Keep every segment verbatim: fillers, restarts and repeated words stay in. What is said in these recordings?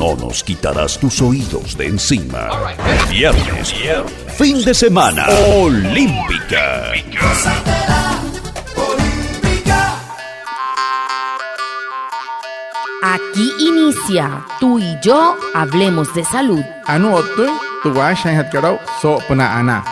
o nos quitarás tus oídos de encima. Viernes, fin de semana, Olímpica. Aquí inicia Tú y yo hablemos de salud. Anuu o'ttüin tü waashajaainjatkat aa'u soo'opünaa anaa.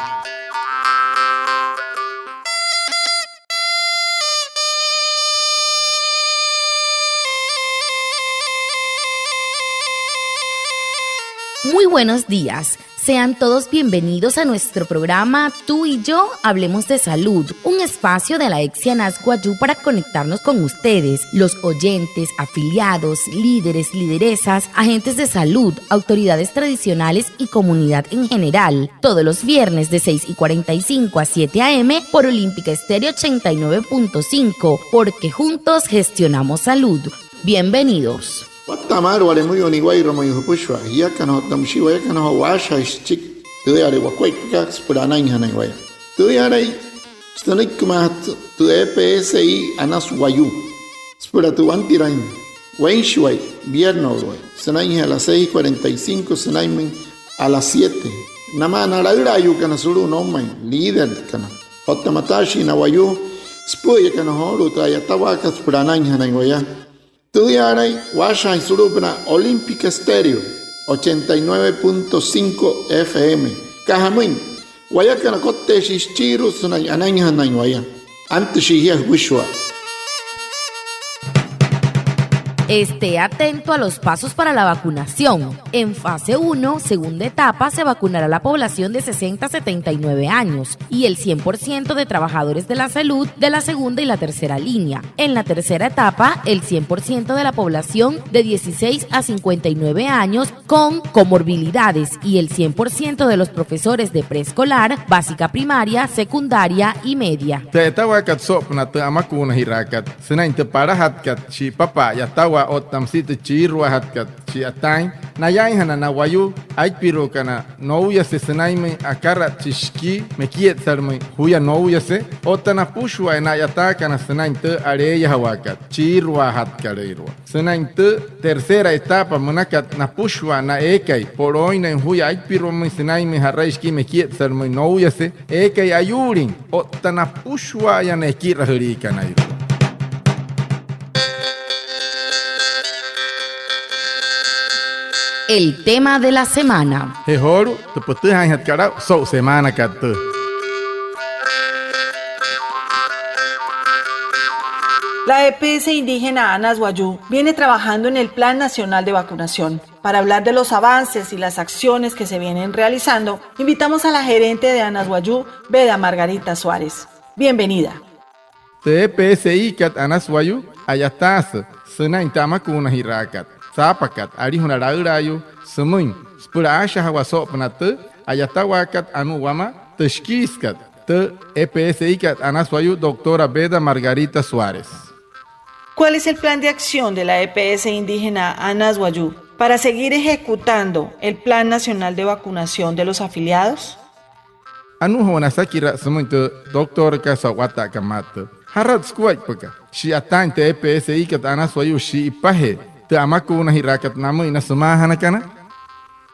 Muy buenos días. Sean todos bienvenidos a nuestro programa Tú y yo hablemos de salud, un espacio de la EPSI Anas Wayuu para conectarnos con ustedes, los oyentes, afiliados, líderes, lideresas, agentes de salud, autoridades tradicionales y comunidad en general. Todos los viernes de seis y cuarenta y cinco a siete a. m. por Olímpica Estéreo ochenta y nueve punto cinco, porque juntos gestionamos salud. Bienvenidos. Watta'a maalü wale müyuu niwa'irua mayuu jüpüshua jiakana otta müshii wayakana joo waashajaasü süchiki tüüyale wakuaippakat süpüla anainjanain waya. Tüüyalai sünüikimaajatü tü EPSI Anas Wayuu süpüla tü wantiraain weinshiwai, viernes o'uwai, sünainjee a las seis cuarenta y cinco sünainmüin a las siete, namaa na laülaayuukana sulu'u noumain, líderkana otta mataashii na wayuu süpü'üyakana joolu'u tü a'yatawaakat süpüla anainjanain waya. Tüüyalai waashajaain sulu'upünaa Olímpica Estéreo ochenta y nueve punto cinco FM, aka jamüin wayakana kotteeshii süchiirua sünain anainjanain waya. Antüshii jia jüpüshua. Esté atento a los pasos para la vacunación. En fase uno, segunda etapa, se vacunará la población de sesenta a setenta y nueve años y el cien por ciento de trabajadores de la salud de la segunda y la tercera línea. En la tercera etapa, el cien por ciento de la población de dieciséis a cincuenta y nueve años con comorbilidades y el cien por ciento de los profesores de preescolar, básica primaria, secundaria y media. Tü a'yatawaakat soo'opünaa tü amakuunajiraakat sünain tü palajatkat shi'ipapa a'yatawaa otta müsia tü chiiruajatkat shi'yataain, nayainjana na wayuu aipiruakana nouyase sünainmüin akarat chi shikii mekietsalümüin juya nouyase otta napüshua'aya na'yataakana sünain tü aleeyajawaakat chiiruajatkalüirua. Sünain tü tercera etapa münakat napüshua na eekai polooinnain juya aipiruamüin sünainmüin ja'rai shikii mekietsalümüin nouyase, eekai ayuulin otta napüshua'aya na ekirajüliikanairua. El tema de la semana. Je joolu'u tü pütüjaainjatkat aa'u so'u semaanakat tüü. La EPS indígena Anas Wayuu viene trabajando en el Plan Nacional de Vacunación. Para hablar de los avances y las acciones que se vienen realizando, invitamos a la gerente de Anas Wayuu, Beda Margarita Suárez. Bienvenida. Tü EPSIkat Anas Wayuu a'yataasü sünain tü amakuunajiraakat saapakat alijuna laülaayuu sümüin süpüla aashajawaa soo'opünaa tü a'yatawaakat anuu wamaa tü shikiisükat tü EPSIkat Anas Wayuu, doctora Beda Margarita Suárez. ¿Cuál es el plan de acción de la EPS indígena Anas Wayuu para seguir ejecutando el Plan Nacional de Vacunación de los afiliados? Anuu joo wane asakiraa sümüin tü doctorakat so'u watta'akat maalü tüü. ¿Jarat sukuaippaka shi'yataain tü EPSIkat Anas Wayuu shi'ipajee tü amakuunajiraakat namüin na sümaajanakana?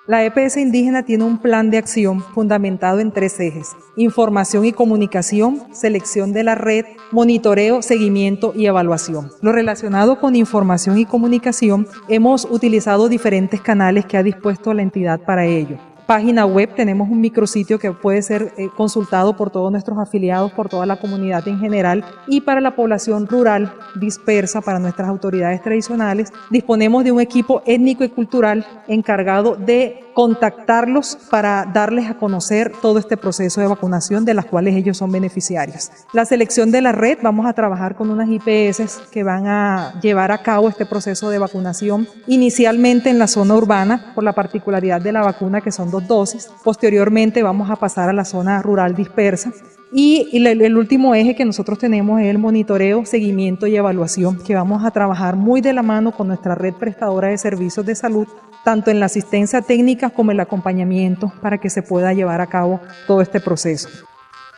La EPS indígena tiene un plan de acción fundamentado en tres ejes: información y comunicación, selección de la red, monitoreo, seguimiento y evaluación. Lo relacionado con información y comunicación, hemos utilizado diferentes canales que ha dispuesto la entidad para ello. Página web, tenemos un micrositio que puede ser, eh, consultado por todos nuestros afiliados, por toda la comunidad en general, y para la población rural dispersa, para nuestras autoridades tradicionales, disponemos de un equipo étnico y cultural encargado de contactarlos para darles a conocer todo este proceso de vacunación de las cuales ellos son beneficiarios. La selección de la red, vamos a trabajar con unas IPS que van a llevar a cabo este proceso de vacunación, inicialmente en la zona urbana, por la particularidad de la vacuna, que son dos dosis. Posteriormente vamos a pasar a la zona rural dispersa. Y, y el, el último eje que nosotros tenemos es el monitoreo, seguimiento y evaluación, que vamos a trabajar muy de la mano con nuestra red prestadora de servicios de salud, tanto en la asistencia técnica como el acompañamiento para que se pueda llevar a cabo todo este proceso.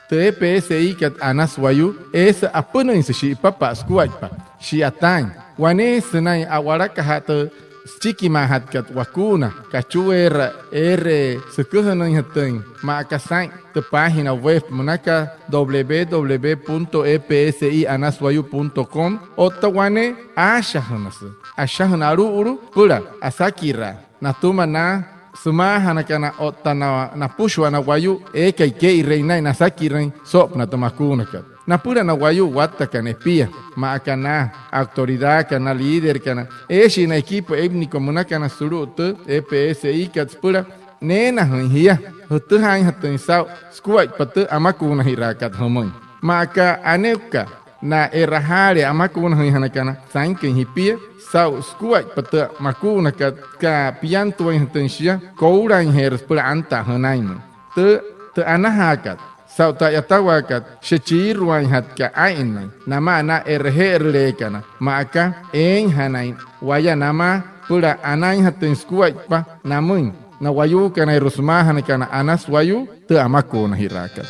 Tü EPSIkat Anas Wayuu, eesü apünüinsü shi'ipapa'a sukuaippa shi'yataain waneesü sünain a'walakajaa tü süchikimaajatkat wakuuna kachueera eere süküjünüinjatüin maa aka saa'in tü página web münaka w w w punto e p s i anas wayuu punto com otta wane aashajünüsü, ashajünüsü alu'ulu süpüla asakiraa natüma na sümaajanakana otta na napüshua na wayuu eekai kee'ireein naa'in nasakirüin soo'opünaa tü makuunakat. Napüla na wayuu wattakana epia, maa aka na autoridadkana, na líderkana, eeshii na equipo étnico münakana sulu'u tü E P S I kat süpüla neenajüin jia jütüjaainjatüin saa'u sukuaippa tü amakuunajiraakat jümüin. Maa aka aneukka na e'rajaale amakuunajüinjanakana sainküin jipia saa'u sukuaippa tü makuunakat süka piantuainjatüin shia koulaainjeerü süpüla antaa jünainmüin. Tü, tü anajaakat saa'u tü a'yatawaakat, shia chiiruainjatka aa'innüin namaa na e'reje'erüleekana, maa aka eeinjanain waya namaa süpüla anainjatüin sukuaippa namüin na wayuukanairua sümaajanakana Anas Wayuu tü amakuunajiraakat.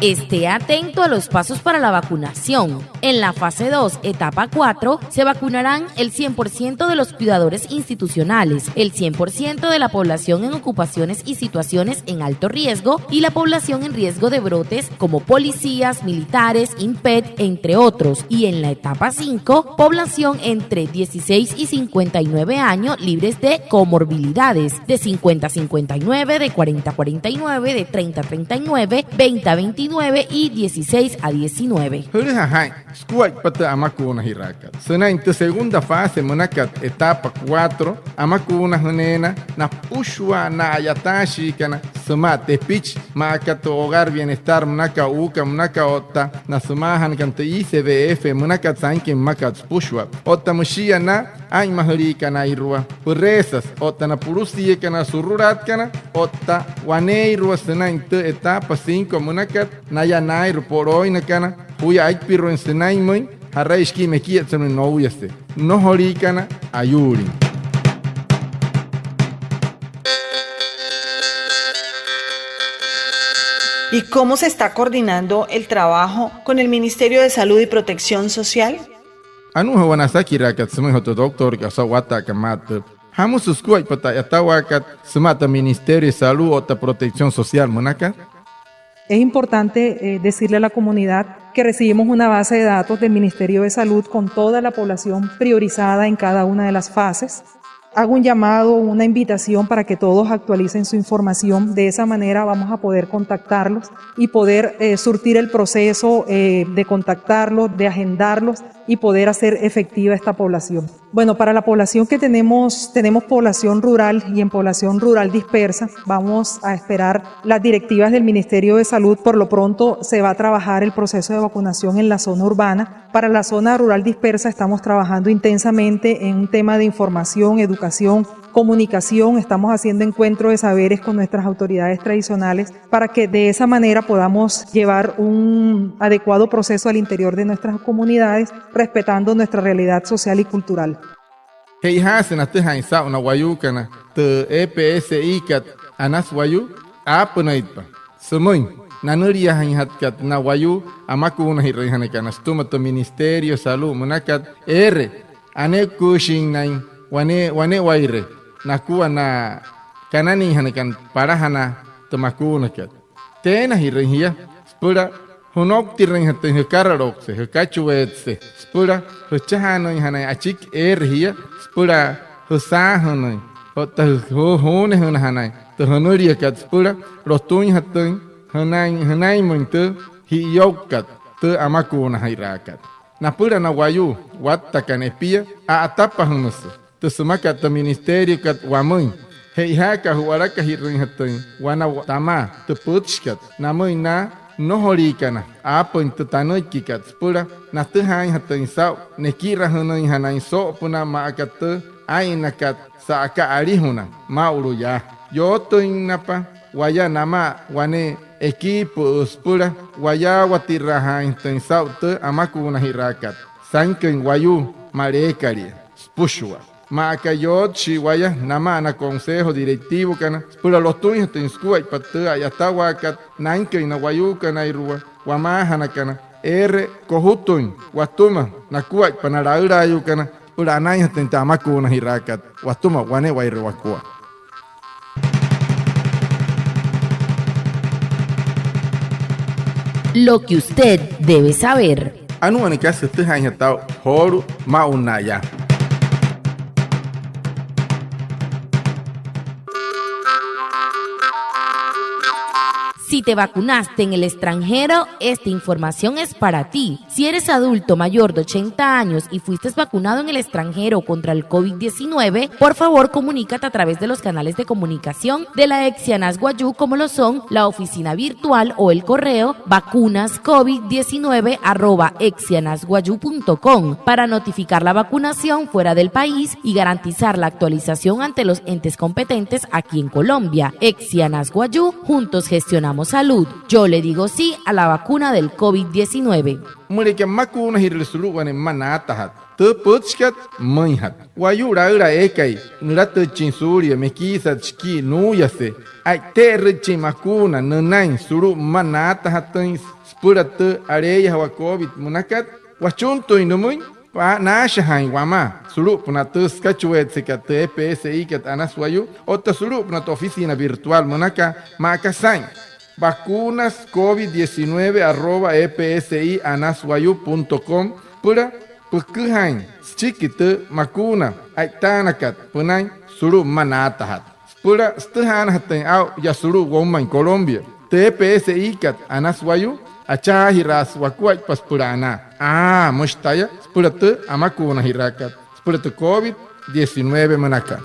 Esté atento a los pasos para la vacunación. En la fase dos, etapa cuatro, se vacunarán el cien por ciento de los cuidadores institucionales, el cien por ciento de la población en ocupaciones y situaciones en alto riesgo y la población en riesgo de brotes como policías, militares, INPET, entre otros. Y en la etapa cinco, población entre dieciséis y cincuenta y nueve años libres de comorbilidades, de cincuenta a cincuenta y nueve, de cuarenta a cuarenta y nueve, de treinta a treinta y nueve, veinte a veintinueve y dieciséis a diecinueve. Jülüja jaa'in sukuaippa tü amakuunajiraakat sünain tü segunda fase münakat, etapa cuatro, amakuunajüneena napüshua na a'yataashiikana sümaa tepichi, maa aka tü hogar bienestar münaka, uuka münaka otta na sümaajanakana tü I C B F münakat sainküin mmakat süpüshua otta müshia na aa'inmajüliikanairua püreesasü otta na pulusiikana surulaatkana otta waneeirua sünain tü etapa cinco münakat naya naa'inrua polooinnakana juya aipirüin sünainmüin ja'rai shikii mekietsalümüin nouyase nnojoliikana ayuulin. ¿Y cómo se está coordinando el trabajo con el Ministerio de Salud y Protección Social? Anuuja wane asakiraakat sümüin joo tü doctorkat saa'u watta'akat maa tü, ¿jamüsü sukuaippa tü a'yatawaakat sümaa tü Ministerio de Salud otta Protección Social münakat? Es importante, eh, decirle a la comunidad que recibimos una base de datos del Ministerio de Salud con toda la población priorizada en cada una de las fases. Hago un llamado, una invitación para que todos actualicen su información. De esa manera vamos a poder contactarlos y poder, eh, surtir el proceso, eh, de contactarlos, de agendarlos y poder hacer efectiva esta población. Bueno, para la población que tenemos, tenemos población rural y en población rural dispersa, vamos a esperar las directivas del Ministerio de Salud. Por lo pronto se va a trabajar el proceso de vacunación en la zona urbana. Para la zona rural dispersa estamos trabajando intensamente en un tema de información, educación, comunicación. Estamos haciendo encuentros de saberes con nuestras autoridades tradicionales para que de esa manera podamos llevar un adecuado proceso al interior de nuestras comunidades, respetando nuestra realidad social y cultural. Je'ijaasü natüjaain saa'u na wayuukana tü E P S I kat Anas Wayuu, aapünüitpa sümüin nanüliajainjatkat na wayuu amakuunajirüinjanakana sütüma tü Ministerio Salud münakat eere aneekuushinnain wane, wane'ewaire nakua na kananiijanakana palajana tü makuunakat. Teenajirüin jia süpüla jünouktirüinjatüin jükaraloukse, jükachueetse, süpüla jüchajaanüinjanain achiki eere jia süpüla jüsaajünüin otta jü, jü, jüünejünajanain tü jünüliakat süpüla lotüinjatüin jünain, jünainmüin tü ji'iyoukat tü amakuunajiraakat. Napüla na wayuu wattakana epia, a'atapajünüsü tü sümakat tü ministeriokat wamüin. Je'ijaaka ju'walakajirüinjatüin wana tamaa tü pütchikat namüin na nnojoliikana aapüin tü tanüikikat süpüla natüjaainjatüin saa'u nekirajünüinjanain soo'opünaa maa aka tü aa'innakat sa'aka alijuna maa'ulu yaa. Yootüinnapa waya namaa wane equipo'ü süpüla wayaawatirajaainjatüin saa'u tü amakuunajiraakat sainküin wayuu maaleekalia süpüshua. Maa aka yootshii waya namaa na consejo directivokana süpüla lotüinjatüin sukuaippa tü a'yatawaakat nainküin na wayuukanairua wamaajanakana eere kojutüin watüma nakuaippa na laülaayuukana süpüla anainjatüin tü amakuunajiraakat watüma wane'ewai wakua. Lo que usted debe saber. Anuu wane kasa jütüjaainjatü aa'u joolu'u maa'ulu yaa. Si te vacunaste en el extranjero, esta información es para ti. Si eres adulto mayor de ochenta años y fuiste vacunado en el extranjero contra el covid diecinueve, por favor comunícate a través de los canales de comunicación de la EPSI Anas Wayuu, como lo son la oficina virtual o el correo vacunascovid diecinueve arroba epsianaswayuu punto com, para notificar la vacunación fuera del país y garantizar la actualización ante los entes competentes aquí en Colombia. EPSI Anas Wayuu, juntos gestionamos salud. Yo le digo sí a la vacuna del covid diecinueve. Müleka mmakuunajirüle sulu'u wane mma naatajat, tü pütchikat pümüinjatü. Wayuu laülaa eekai nülatüchin suulia, mekiisat shikii nuuyase, a'ite'erüichin makuuna nünain sulu'u mma naatajatüin süpüla tü aleeyajawaa covid münakat, wachuntüin nümüin naashajaain wamaa sulu'upünaa tü sükachueetsekat tü EPSIkat Anas Wayuu otta sulu'upünaa tü oficina virtual münaka, maa aka saa'in vacunas covid diecinueve arroba epsianaswayuu punto com, süpüla püküjain süchiki tü makuuna a'itaanakat pünain sulu'u mma naatajat. Süpüla sütüjaanajatüin aa'u yaa sulu'u woumain Colombia, tü EPSIkat Anas Wayuu achajaajiraasü wakuaippa süpüla anaa. Aa, müshi taya, süpüla tü amakuunajiraakat süpüla tü covid diecinueve münaka.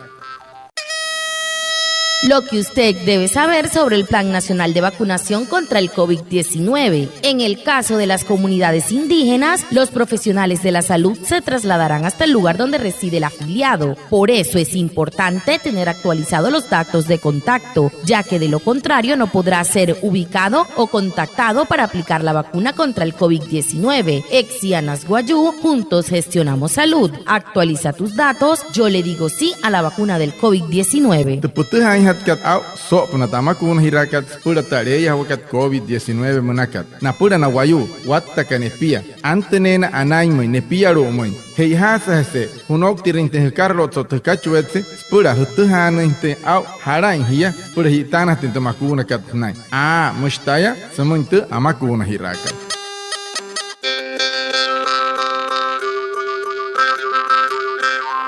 Lo que usted debe saber sobre el Plan Nacional de Vacunación contra el covid diecinueve. En el caso de las comunidades indígenas, los profesionales de la salud se trasladarán hasta el lugar donde reside el afiliado. Por eso es importante tener actualizados los datos de contacto, ya que de lo contrario no podrá ser ubicado o contactado para aplicar la vacuna contra el covid diecinueve. EPSI Anas Wayuu, juntos gestionamos salud. Actualiza tus datos, yo le digo sí a la vacuna del covid diecinueve. Tü pütüjaainjatkat aa'u soo'opünaa tü amakuunajiraakat süpüla tü aleeyajawaakat covid diecinueve münakat. Napüla na wayuu watta aka nepia, antüneena anainmüin, nepialu'umüin, je'ijaasüjese jünouktirüinjatüin jükaraloukse otta jükachueetse süpüla jütüjaanüinjatüin aa'u jalain jia süpüla ji'itaanajatüin tü makuunakat jünain. Aa, müshi taya sümüin tü amakuunajiraakat.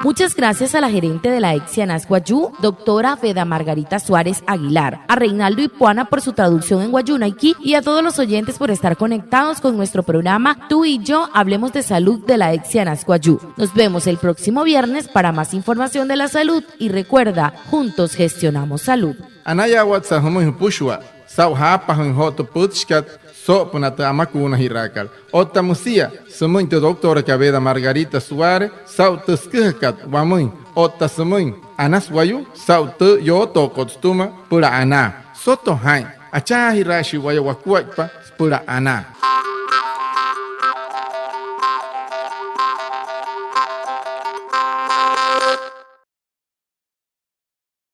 Muchas gracias a la gerente de la EPSI Anas Wayuu, doctora Veda Margarita Suárez Aguilar, a Reinaldo Ipuana por su traducción en wayuunaiki y a todos los oyentes por estar conectados con nuestro programa Tú y yo hablemos de salud de la EPSI Anas Wayuu. Nos vemos el próximo viernes para más información de la salud y recuerda, juntos gestionamos salud. Anayaawatsa jümüin jüpüshua saa'u jaapajüin joo tü pütchikat soo'opünaa tü amakuunajiraakat. Otta müsia sümüin tü doctorakat Veda Margarita Suárez saa'u tü süküjakat wamüin otta sümüin Anas Wayuu saa'u tü yootookot sütüma süpüla anaa. Soto jaa'in, achajaajiraashii waya wakuaippa süpüla anaa.